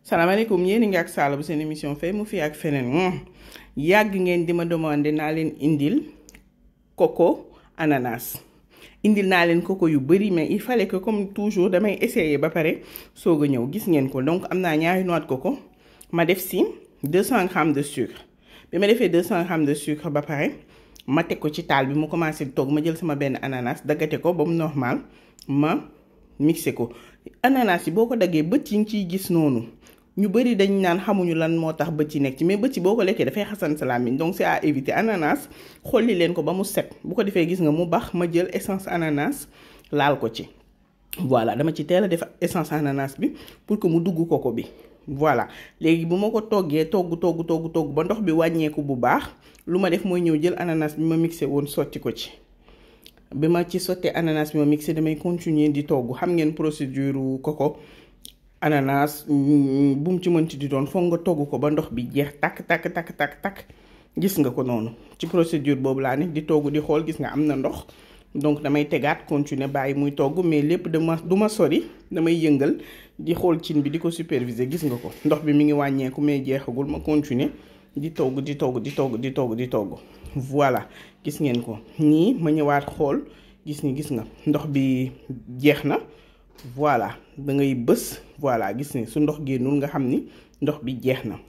salaamaaleykum yéen a ngi ak Sala bu seen émission fay mu fi ak feneen yàgg ngeen di ma demandé naa leen indil coco ananas indil naa leen coco yu bëri mais il fallait que comme toujours damay essayer ba pare soog a ñëw gis ngeen ko donc am naa ñaari noix de coco ma def si 200 grammes de sucre bi ma defee 200 grammes de sucre ba pare ma teg ko ci taal bi mu commencé toog ma jël sama benn ananas daggate ko ba mu normal ma mixé ko ananas yi boo ko daggee bët yi nga ciy gis noonu ñu bëri dañ naan xamuñu lan moo tax bët yi nekk ci mais bët yi boo ko lekkee dafay xasan sa làmmiñ donc c'est à éviter. Ananas xolli leen ko ba mu set bu ko defee gis nga mu bax ma jël essence ananas laal ko ci voilà dama ci teel a def essence ananas bi pour que mu dugg coco bi voilà léegi bu ma ko toggee togg ba ndox bi wàññeeku bu baax lu ma def mooy ñëw jël ananas bi ma mixé woon sotti ko ci bi ma ci sottee ananas bi ma mixé damay continuer di togg xam ngeen procédure coco ananas bu mu ci mënti di doon foog nga togg ko ba ndox bi jeex takk gis nga ko noonu ci procédure boobu laa ne di togg di xool gis nga am na ndox donc damay tegaat continuer bàyyi muy togg mais lépp du ma sori damay yëngal di xool cin bi di ko superviser gis nga ko ndox bi mi ngi wàññeeku mais jeexagul ma continuer di togg voilà gis ngeen ko nii ma ñëwaat xool gis nga ndox bi jeex na voilà da ngay bës voilà gis ne su ndox génnul nga xam ni ndox bi jeex na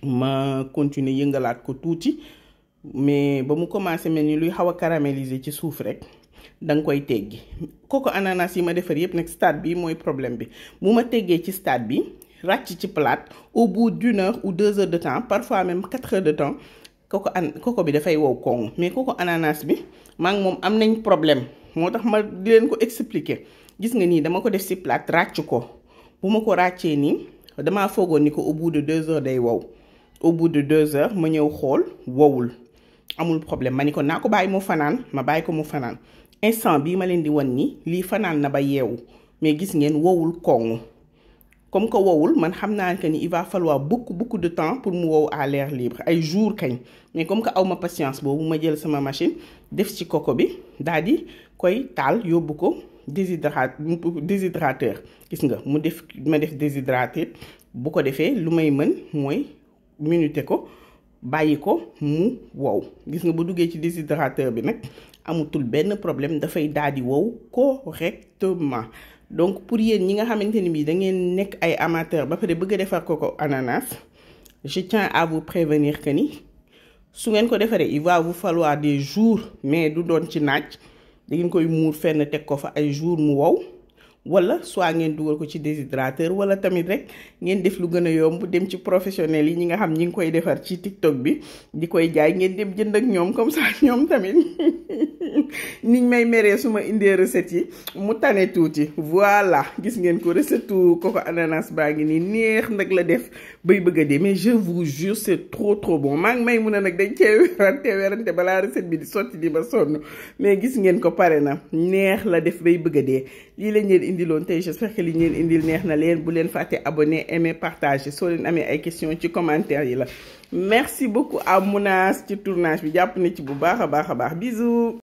ma continuer yëngalaat ko tuuti mais ba mu commencé mel ni luy xaw a caraméliser ci suuf rek da nga koy teggi coco ananas yi ma defar yëpp nag stade bi mooy problème bi bu ma teggee ci stade bi ràcc ci plate au bout d'1 heure ou 2 heures de temps parfois même 4 heures de temps coco bi dafay wow koŋ mais coco ananas bi maa ngi moom am nañ problème moo tax ma di leen ko expliquer gis nga nii dama ko def ci plate ràcc ko bu ma ko ràccee nii damaa foogoon ni ko au bout de 2 heures day wow au bout de 2 heures ma ñëw xool wowul amul problème ma ni ko naa ko bàyyi mu fanaan ma bàyyi ko mu fanaan instant bii ma leen di wan ni lii fanaan na ba yeewu mais gis ngeen wowul koŋ comme que wowul man xam naa que ni il va falloir beaucoup de temps pour mu wow à l'air libre ay jours kañ mais comme que aw ma patience boobu ma jël sama machine def ci coco bi daal di koy taal yóbbu ko déshydrateur gis nga ma def déshydrateur bu ko defee lu may mën mooy minuter ko bàyyi ko mu wow gis nga bu duggee ci déshydrateur bi nag amutul benn problème dafay daal di wow correctement donc pour yéen ñi nga xamante ni bii da ngeen nekk ay amateur ba pare bëgg a defar coco ananas je tiens à vous prévenir que ni su ngeen ko defaree il va vous falloir des jours mais du doon ci naaj da ngeen koy muur fenn teg ko fa ay jours mu wow wala soit ngeen dugal ko ci déshydrateur wala tamit rek ngeen def lu gën a yomb dem ci professionnels yi ñi nga xam ñi ngi koy defar ci TikTok bi di koy jaay ngeen dem jënd ak ñoom comme ça ñoom tamit niñ may meree su ma indee recette yi mu tane tuuti voilà gis ngeen ko recette coco ananas baa ngi nii neex nag la def bay bëgg a dee mais je vous jure c'est trop bon maa ngi may mun a nag dañ cee werante balaa recette bi di sotti di ba sonn mais gis ngeen ko pare na neex la def bay bëgg a dee lii la ñeen indiloon tey j'espère que li ngeen indil neex na leen bu leen fàtte abonner aimer partager soo leen amee ay questions ci commentaire yi la merci beaucoup à Mounas ci tournage bi jàpp na ci bu baax a baax bisous